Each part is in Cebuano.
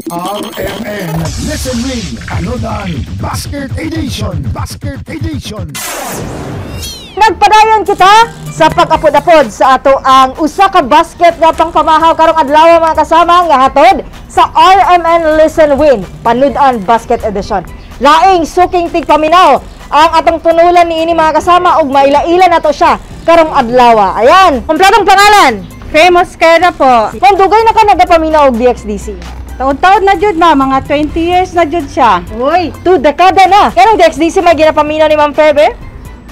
RMN Listen Win Panudan Basket Edition. Basket Edition. Nagpadayon kita sa pag-apod-apod sa ato ang usa ka basket nga pangpamahaw karong adlaw, mga kasama, nga hatod sa RMN Listen Win Panudan Basket Edition. Laing suking tigpaminaw ang atong tunulan niini, mga kasama, ug maila-ila nato siya karong adlaw. Ayan, kompletong pangalan? Famous Kera po. Kung dugay na ka nagapaminaw og DXDC? Taon-taon na jud ma, mga 20 years na jud siya. Uy, 2 dekada na. Kanang DXDC may ginapaminaw ni Ma'am Febe?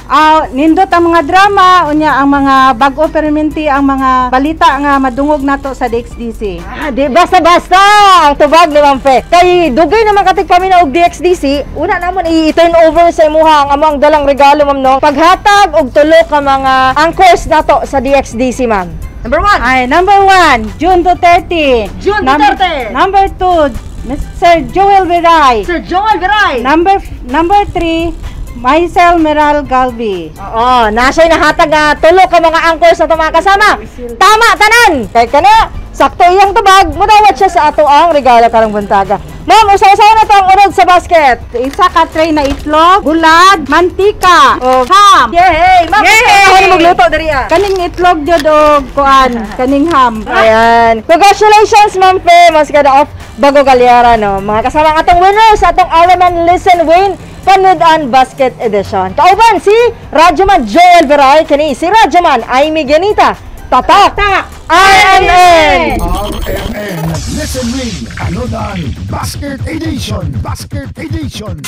Ah, nindot ang mga drama, unya ang mga bag-o perminti ang mga balita nga madungog nato sa DXDC. Ah, di basta-basta ang tubag ni Ma'am Fe. Kay dugay naman ka tigpaminaw og DXDC, una namon i-turn over sa imuha ang among dalang regalo, ma'am, no. Paghatag og tulo ka mga anchors nato sa DXDC, ma'am. Number 1. Ay, number 1, June Duterte. June Duterte. Number 2, Mr. Joel Viray. Sir Joel Viray. Number 3, Maisel Meral Galvi. Oo, nasa nahatag nga tulo ka mga anchors na mga kasama. Tama tanan. Kay kana sakto iyang tubag, mudawat siya sa ato ang regalo karong buntaga. Ma'am, usa-usa na to ang unod sa basket. Isa ka tray na itlog, bulad, mantika, Oh. ham. Yay! Ma'am, Yay! ako ni magluto diri ah. Kaning itlog jud og kuan, kaning ham. Ayan. Congratulations, Ma'am Fe. Mas kada of Bago Galyara, no? Mga kasama ang atong winner sa atong RMN Listen Win Panudan Basket Edition. Kauban si Radyoman Joel Veray, kani si Radyoman Amy Ganita. Tatak! RMN! RMN Listen Win Panudan Basket Edition. Basket Edition.